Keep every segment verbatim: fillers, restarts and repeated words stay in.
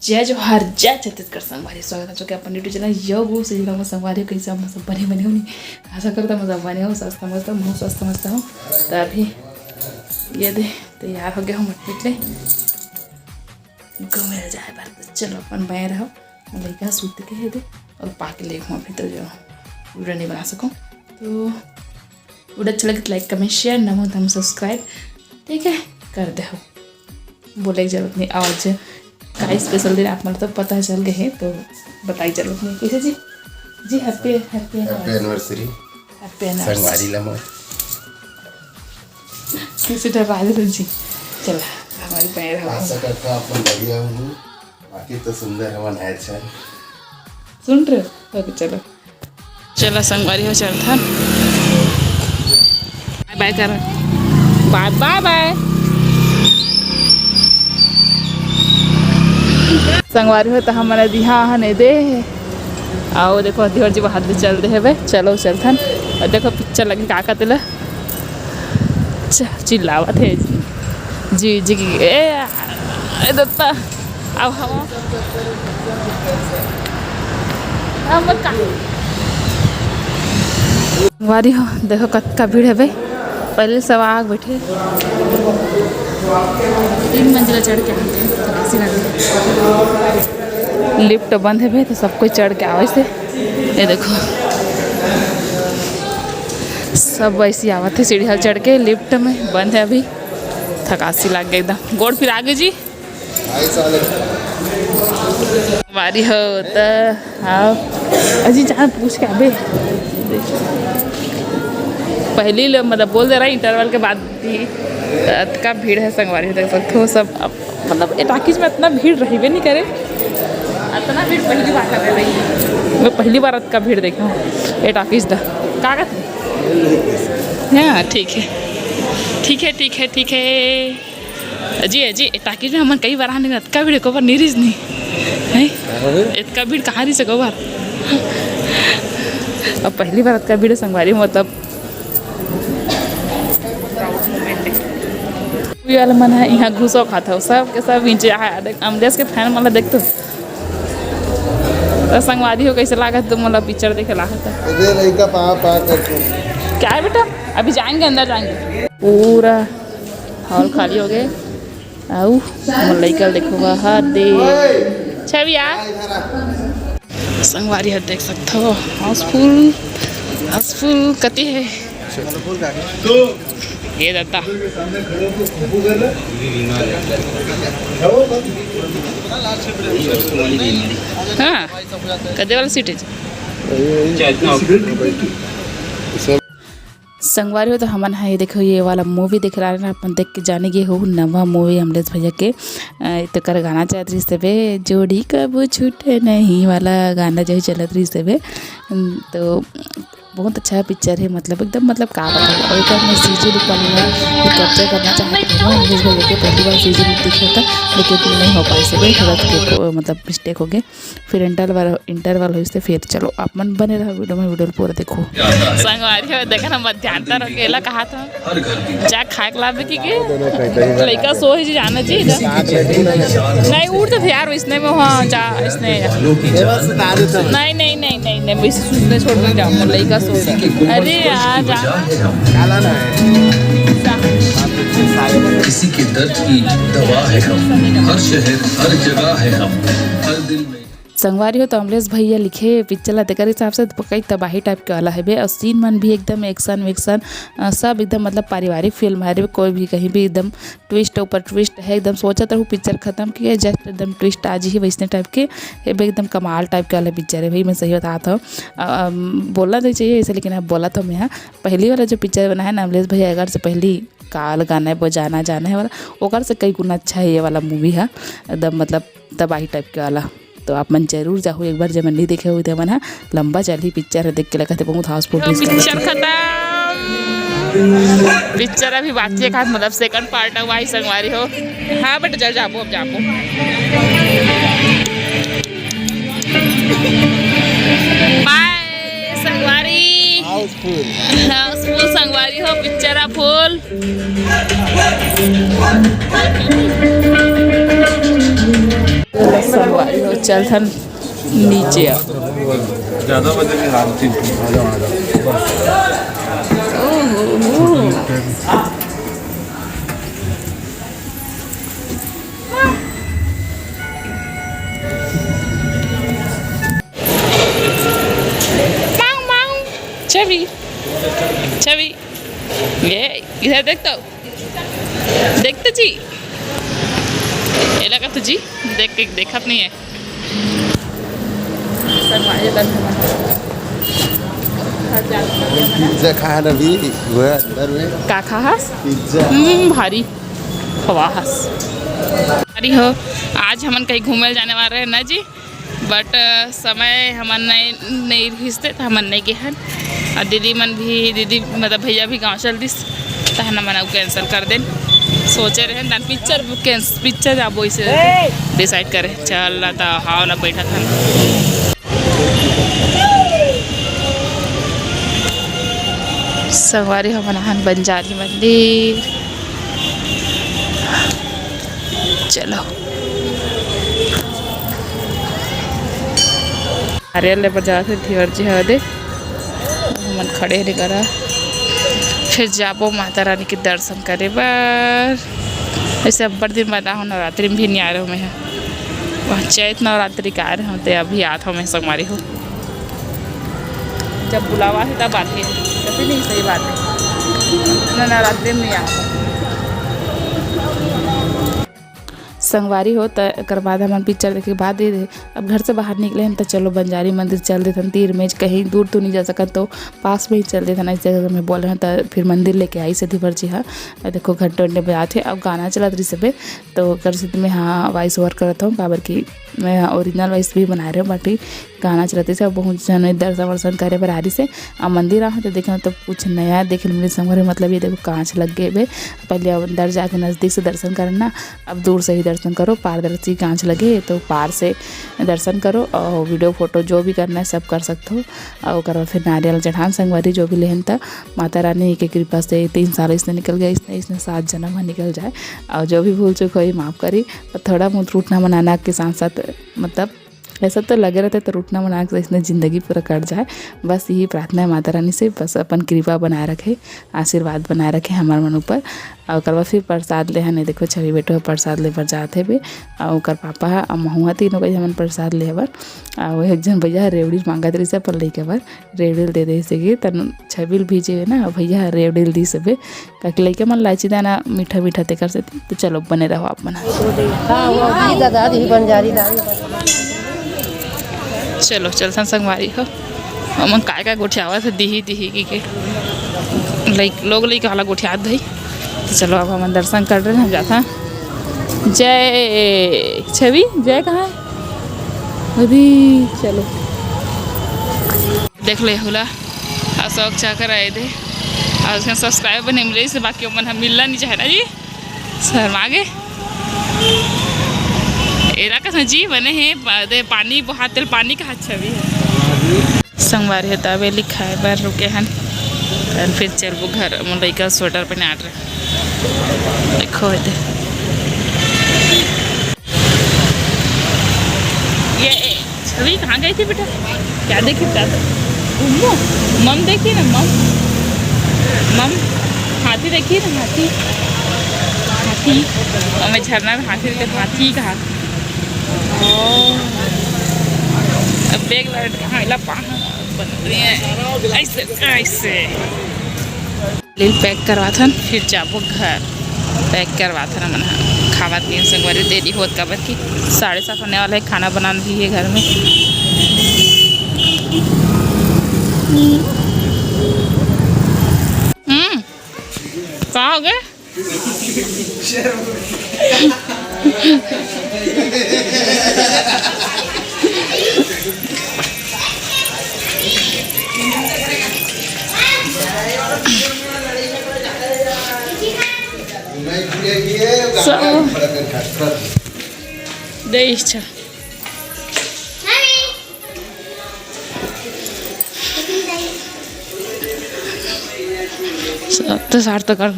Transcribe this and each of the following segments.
जय जोहार, जय छत्तीसगढ़ संगवारी, स्वागत है चुके अपन YouTube चैनल यो वो से। संगवारी, कैसे हम सब बने बने होनी? आशा करता मजा बने हो, स्वस्थ मस्त, बहुत स्वस्थ मस्त हो। तो अभी ये दे तैयार हो गया हूँ मटमिट ले घूमे जाए बार। तो चलो अपन बने रहो, लड़का सूत के है दे और पाके ले घूम फिर तो जो वीडियो नहीं बना सकूँ। तो वीडियो अच्छा लगे तो लाइक, कमेंट, शेयर, नमो धम सब्सक्राइब, ठीक है, कर दे हो। बोले की जरूरत नहीं। आज का स्पेशल दिन आप मन तो पता चल गए है, तो बताई जरूरत नहीं। कैसे जी? जी, happy, happy happy anniversary. Happy anniversary. संगवारी ला मोर। कैसे डर रहा है जी? चला, हमारी पैर हवा। आशा करता हूँ आप मन बढ़िया होंगे। बाकी तो सुंदर हवन है, अच्छा। सुन रहे हो? ओके, चलो। चला संगवारी हो, चलथन। बाय बाय कर। बाय, बाय बाय। संगवारी हो, तो हमन दिहा हन ए दे। आओ देखो, देवर जी बाहर ले चल दे हवे। चलो चलथन। और देखो पिक्चर लगे का का तेला। च-, चिल्लावत है। जी, जी, ए, ए दत्ता, अब हम, हम का-, संगवारी हो, देखो कतका भीड़ है बे। पहले सब आग बैठे, तीन मंजिला चढ़ के आते हैं, तो कैसी लग रही है? लिफ्ट बंद है बे, तो सब कोई चढ़ के आवे से। ये देखो, सब ऐसी आवत है सीढ़ी हल चढ़ के, लिफ्ट में बंद है अभी। थकासी लाग गई एकदम, गोड़ फिर आगे जी। भाई साहब। बारी हो त, हाँ। अजी जान पूछ के अबे। पहली ल-, मतलब बोल दे रहा इंटरवल के बाद भी अतका भीड़ है संगवारी, देख सकते हो सब। अब मतलब ए टाकीज में इतना भीड़ रहबे नहीं करे, इतना भीड़ पहली बार कर रही। मैं पहली बार अतका भीड़ देखा हूँ ए टाकीज ला। का कहते? हाँ, ठीक है, ठीक है, ठीक है, ठीक है। जी, जी, ए टाकीज में हमन कई बार आने, अतका भीड़ एको बार नहीं रिहिस नहीं है। इतका भीड़ कहाँ रिहिस एको बार? अब पहली बार अतका भीड़ संगवारी, मतलब ये वाला मन है, यहाँ घुसो खात हो, सब के सब नीचे आया। देख, अमलेश के फैन मन ला देख तो। तो संगवारी हो, कैसे लागत तुम मतलब पिक्चर देखे लागत है? अरे लड़का पा पा करके। क्या है बेटा? अभी जाएंगे, अंदर जाएंगे। पूरा हॉल खाली हो गए। आऊ मोर लइका ल देखो, वाह दे। छविया। संगवारी ह देख सकथो, हाउसफुल, हाउसफुल कति हे? ये दत्ता। हाँ, कदे वाला सीट हे? संगवारी हो, तो हमन ह ये देखो, ये वाला मूवी देख रहा है ना, अपन देख के जाने गे हो, नवा मूवी अमलेश भैया के। अ, तेकर गाना चलत रहिस तबे, जोड़ी कबू छूटे नहीं वाला गाना जो है चलत रहिस तबे। अम, तो बहुत अच्छा पिक्चर है, मतलब एकदम, मतलब का बताऊँ, और एकदम मैं सीजी लुक वाला भी कैप्चर करना चाहती हूँ अमलेश भैया के। पहली बार सीजी लुक दिखे था, लेकिन नहीं हो पाई से, थोड़ा सा, मतलब मिस्टेक हो गए। फिर इंटरवल, इंटरवल होइस ते फिर चलो आप मन बने रहो वीडियो में, वीडियो पूरा देखो। संगवारी हो, देखा ना, मध्यांतर हो गेला, कहा था जा खाए के लाबे की के। लइका सो ही जाना जी। नहीं, उठ तो यार, इसने में, हाँ, जा, इसने जा। नहीं, नहीं, नहीं, नहीं, नहीं, मैं इसे सुनने छोड़ के जाऊँ, लइका सो। अरे यार, जा। किसी के दर्द की दवा है हम, हर शहर, हर जगह है हम, हर दिल में। संगवारी हो, तो अमलेश भैया लिखे पिक्चर ला तेकर हिसाब से कई तबाही टाइप के वाला हेबे, और सीन मन भी एकदम एक्शन वेक्शन, अ, सब एकदम मतलब पारिवारिक फिल्म हरे, कोई भी कहीं भी एकदम ट्विस्ट ऊपर ट्विस्ट है, एकदम सोचत रहू पिक्चर खत्म किए, जस्ट एकदम ट्विस्ट आ जी वैसने टाइप के हेबे, एकदम कमाल टाइप के वाला पिक्चर है भाई, मैं सही बतात हूँ। अ, अम, बोलना नहीं चाहिए ऐसे, लेकिन अब बोला तो मैं, हाँ, पहली वाला जो पिक्चर बना है ना अमलेश भैया, अगर से पहली काल गाना है वो जाना जाना है वाला, ओकर से कई गुना अच्छा है ये वाला मूवी है, एकदम मतलब तबाही टाइप के वाला। तो आप मन जरूर जाहू एक बार, जब मन नहीं देखे हुए मन हा। लंबा चलही पिक्चर है, देख के लगत है बहुत हाउसफुल। पिक्चर खत्म, पिक्चर अभी बाकी है, मतलब सेकंड पार्ट है, वही संगवारी हो। हाँ बेटा, चल जाबो, अब जाबो। बाय संगवारी। हाउसफुल। हाउसफुल संगवारी हो, पिक्चर आ फुल। चलो संगवारी हो, चलथन नीचे अब। छवि, छवि, ये इधर देख तो, देख तो जी, ये लगा तो जी, देख के देखत नहीं है। पिज्जा खाए ना भी, वो अंदर में का खाहस? पिज्जा। हम्म, भारी खवाहस। अरे हो, आज हमन कहीं घूमे जाने वाले हैं ना जी, but समय हमन नहीं, नहीं रिहिसते त हमन नहीं गे हन। और दीदी मन भी, दीदी मतलब भैया भी गाँव चल दिस, त हमन मन अउ cancel कर देन। सोचे रहे तन पिक्चर, पिक्चर जाबो इसे decide करे। चल ना त हाव ना बैठा था। संगवारी हमन आन बंजारी मंदिर। चलो। नारियल ले बर जात हे धीवर जी ह दे। हमन खड़े हे करा। फिर जाबो माता रानी के दर्शन करे बर। ऐसे अब्बड़ दिन बाद आहूँ, नवरात्रि में भी नहीं आ रहे हो मैं। वहाँ चैत नवरात्रि के आ रहे हो, ते अभी आत हो मैं संगवारी हो। जब बुलावा है तब आते हैं, तभी नहीं सही बात है। ना नवरात्रि में नहीं आता। संगवारी हो, त एकर बाद हमन पिक्चर देखे के बाद दे दे। अब घर से बाहर निकले हन, त चलो बंजारी मंदिर चल देथन। तीर में कहीं दूर तो नहीं जा सकत, तो पास में ही चल देथन। ऐसे अगर मैं बोले हन, त फिर मंदिर लेके आई से धीवर जी हा। अ, देखो घंटे उंटे बजात हे, अब गाना चलत रही सबे, तो ओकर सेती मैं हा voice over करत हूँ, काबर कि मैं हा original voice भी बनाए रहे हूँ, बाकी गाना चलत रही से। अब बहुत जन दर्शन वर्शन करे बर आ रही से। अब मंदिर आए हन, तो देखे तो कुछ नया देखे मिले संगवारी, मतलब ये देखो कांच लग गए बे। पहले अब अंदर जाके नजदीक से दर्शन करना, अब दूर से ही दर्शन करो, पारदर्शी कांच लगे, तो पार से दर्शन करो और video photo जो भी करना है सब कर सकते हो। और ओकर बाद फिर नारियल चढ़ान संगवारी जो भी लेहन, त माता रानी के कृपा से तीन साल इसने निकल गया, इसने, इसने सात जन्म ह निकल जाए। और जो भी भूल चूक होई माफ करी, पर थोड़ा बहुत रूठना मनाना के साथ साथ, मतलब ऐसा तो लगे रहते तो रूठना मना के इसने जिंदगी पूरा कट जाए। बस यही प्रार्थना है माता रानी से, बस अपन कृपा बनाए रखे, आशीर्वाद बनाए रखे हमार मन ऊपर। और ओकर बाद फिर प्रसाद ले हन, देखो छवि बेटो ह प्रसाद ले बर जात हे बे, और ओकर पापा ह, और महू ह, तीनों कही हमन प्रसाद ले बर। और वो एक जन भैया ह रेवड़ी मांगत रही से अपन लइके बर, रेवड़ी दे दे से कि तन छवि ल भी जेबे ना, और भैया ह रेवड़ी दिस बे, काकि लइका मन लाइची दाना मीठा मीठा तेकर से। तो चलो बने रहो आप मन। हाँ, वो दी दादा, दी बंजारी दाई। चलो चलथन संगवारी हो, हमन काय काय गोठियावत हे, दिही दिही की के लइक-, लोग लइका वाला गोठियात भाई। तो चलो अब हमन दर्शन कर रहे हैं, हम जाथन। जय छवि, जय कहाँ है? अभी चलो। देख ले हुला, अशोक चक्र आए दे, और उसका subscribe नहीं मिले, इसे बाकी मन हम मिलना नहीं चाहे ना जी, शर्मा गे। एला कस जी बने हे, पा-, दे पानी बहुत तेल पानी का अच्छा भी है। संगवारी हो, तबे लिखाए बर रुके हन, कल फिर चलबो घर, मोर लइका स्वेटर पहना रहे। देखो एदे। ये, ए, छवि कहाँ गई थी बेटा? क्या देखी बेटा? घूमो। मम देखी ना, मम। मम। हाथी देखी ना, हाथी। हाथी। और मैं झरना में हाथी देखे, हाथी कहा। ओ। अब बैग लगा, हाँ, इला पा-, बन रही है। ऐसे, ऐसे। लील pack करवाथन, फिर जाबो घर। Pack करवाथन हमन ह। खावत नहीं संगवारी, देरी होत काबर कि साढ़े सात होने वाला है, खाना बनाना भी है घर में। हम्म, का हो गए? So, दे इच्छा। सब तो सार्थक कर।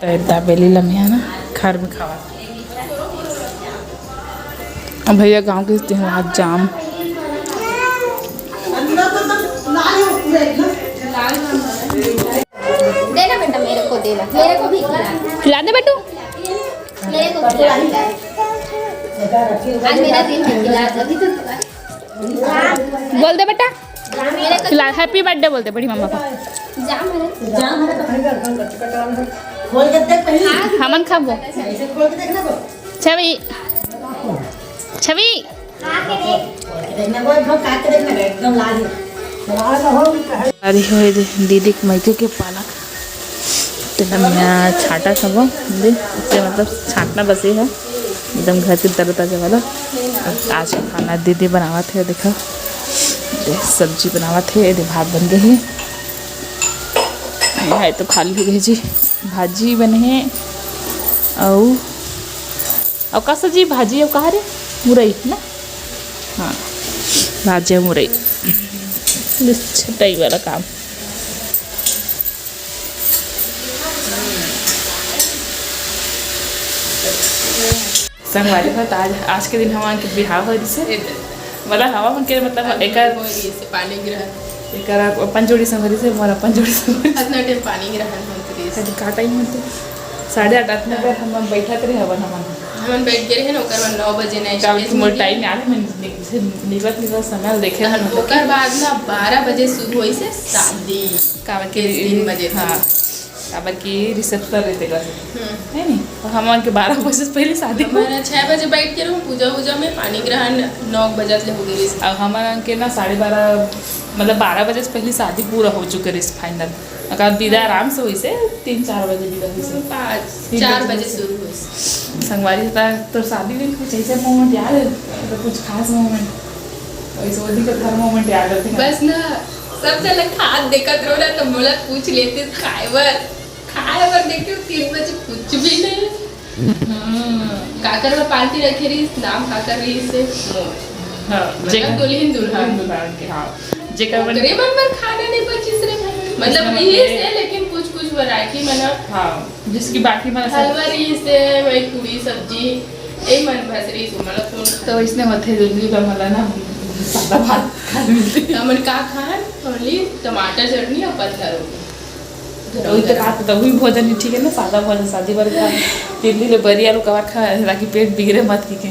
तो दाबेली लम्हे ना, घर में खावा। अब भैया गांव के तेहार जाम। देना बेटा, मेरे को देना, मेरे को भी खिला। खिला दे बेटू। मेरे को खिला। आज मेरा दिन है, खिला दो। बोल दे बेटा। मेरे को खिला, हैप्पी बर्थडे बोल दे बड़ी मम्मा को। जाम है। जाम है तो खाएगा, एकदम कच्चा कच्चा वाला। खोल के देख पहले। हमन खाबो। ऐसे खोल के देखना तो। छवि, छवि। खा के देख। खोल के देखना, वो एकदम काट के देखना, एकदम लाल है। लाल तो हो। अरे हो दे, दीदी के मइके के पालक। तेला मैं छांटा सबो दे, इससे मतलब छांटना बस ये है, एकदम घर के तरोताजा वाला। आज का खाना दीदी बनावत हे, देखा, दे सब्जी बनावत हे, दे भात बन गए हे। ये तो खाली हो गई जी, भाजी बने हे, अउ, अउ का सब्जी, भाजी अउ का रे, मुरई ना, हाँ, भाजी अउ मुरई, बस छटाई वाला काम। संगवारी हो, त आज, आज के दिन हमन के बिहाव हो रिसे। मतलब, हमन के, मतलब, एकर, एकर अपन जोड़ी संग रिसे, मोर अपन जोड़ी संग रिसे। अतना टाइम पानी गिरा हन, हम तो रिसे। अभी का टाइम होते? साढ़े आठ, अतना बेर हमन बैठत रहे हवन हमन। हमन बैठ गए रहे ना, ओकर बाद नौ बजे नाइट काल के मोर टाइम याद है, मैं निकलत, निकलत समय देखे हन, मतलब, ओकर बाद ना बारह बजे शुरू होइसे शादी। काबर के तीन बजे तक। हाँ। काबर कि रिसेप्शन रहते घर, हम्म। है नी? तो हमन के बारह बजे से पहले शादी हो। हमारा छः बजे बैठ के रहूँ, पूजा वूजा में पानी ग्रहण नौ बजे ले हो गई। अब हमन के ना साढ़े बारह, मतलब, बारह बजे से पहले शादी पूरा हो चुके रहिस फाइनल। अगर विदा आराम से होइसे, तीन चार बजे विदा होइसे। पाँच, तीन चार बजे बजे से। शुरू होइसे। संगवारी होता तो शादी में कुछ ऐसे मोमेंट याद है, तो कुछ खास मोमेंट, वैसे वो दिक्कत हर मोमेंट याद रहते हैं। बस ना, सब जन खात देखत रहो ना, तो मोला पूछ लेते खाए बर। खाए बर देखते हो, तीन बजे कुछ भी नहीं। हम्म, काकर बर पार्टी रखे रही, नाम काकर रही से मोर। हाँ, मतलब जेकर दुल्हन दुल्हन। दुल्हन के, हाँ। जेकर मन ओकरे मन बर खाना नहीं बचिस रे भाई। मतलब जिसका रही मतलब से, लेकिन कुछ कुछ वैरायटी में ना। हाँ, जिसकी बाकी मन सब हलवा रही से, वही पूरी सब्जी, ए मन बस रही से, मतलब कौन तो इसने मथे दुल्हन का मला ना सादा भात खा मिलती। हमन का खान, only टमाटर चटनी और पत्ता रोटी। वही तो कहा, तो वही भोजन ही ठीक है ना, सादा भोजन, शादी बर का। तिल्ली ले बरी आलू कवा खा, ताकि पेट बिगड़े मत ही के।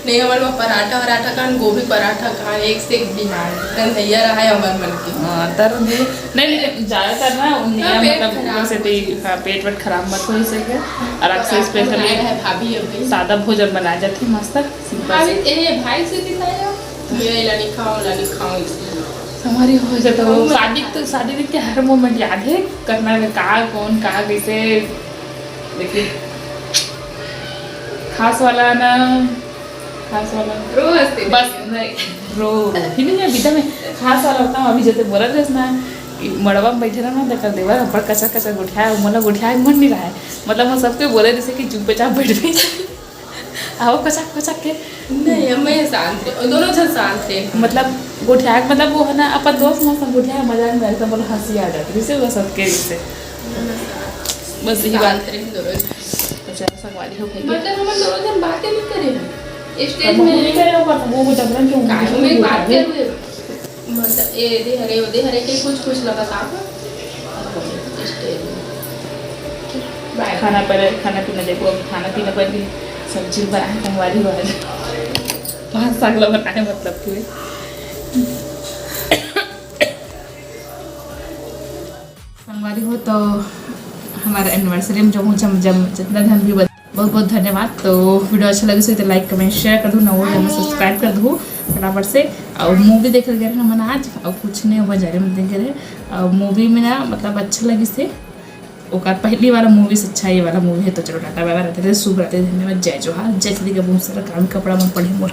नहीं, हमर में पराठा वराठा खान, गोभी पराठा खान, एक से एक डिमांड। धंधैया रहा है हमर मन के। हाँ, तर नहीं, नहीं, लेकिन ज्यादातर ना, उन्हें हाँ, पेट मतलब, खराब। वैसे तो ही, हाँ, पेट वेट खराब मत हो इसे के। और अक्सर पराठा स्पेशली बनाए रहे भाभी अभी। सादा भोजन बनाया जाती है, मस्त, सिंपल भाभी, से। ए, भाई से दिखाया, मैं ला नहीं खाऊं, ला नहीं खाऊं, इसलिए। हमारी हो जाता वो शादी तो, शादी के हर मोमेंट याद है, करना है, का, कौन, का, कैसे, देखिए, खास वाला ना, खास वाला। रो हंसते बस, नहीं। नहीं, रो, रो ही नहीं है, विदा में खास वाला होता हूँ। अभी जैसे बोला रहे ना, मड़वा में बैठे रहना, देखा देवर बड़ कचर कचर गोठिया, मोला गोठिया मन नहीं रहा है। मतलब, वो सबके बोले जैसे कि चुपचाप बैठ गई। आओ, कचक, कचक के। नहीं, मैं शांत रहे, दोनों जन शांत रहे। मतलब, गोठिया, मतलब, वो है ना, अपन दोस्त मस्त गोठिया, मजा में एकदम, बोलो, हंसी आ जाती, जैसे वो सबके, जैसे। बस यही बात। शांत रहे दोनों जन। अच्छा, संगवारी हो गई। मतलब, हम दोनों जन बातें नहीं करे हैं। स्टेज में नहीं करे, पर वो, वो जबरन के कानों में बात कर रहे हो। मतलब, ए दे हरे, ओ दे हरे के कुछ, कुछ लगा का। खाना पर, खाना पीना देखो, अभी खाना पीना पर भी सब्जी बनाए, संगवारी हो आज। भात साग ला बनाए, मतलब, पूरे। संगवारी हो तो हमारा एनिवर्सरी में जो, जब, जब जितना धन भी बहुत बहुत धन्यवाद। तो वीडियो अच्छा लगे तो लाइक, कमेंट, शेयर कर दो, नवा हो तो सब्सक्राइब कर दो फटाफट से। और मूवी देखे गए हमन आज, और कुछ नहीं, बाजारे में देखे रहे। और मूवी में ना, मतलब, अच्छा लगी से, ओकर पहली वाला मूवी से अच्छा ये वाला मूवी है। तो चलो, टाटा बाय बाय, रहते थे शुभ रात्रि, धन्यवाद, जय जोहार, जय छत्तीसगढ़। बहुत सारा काम कपड़ा मन पड़े मोर।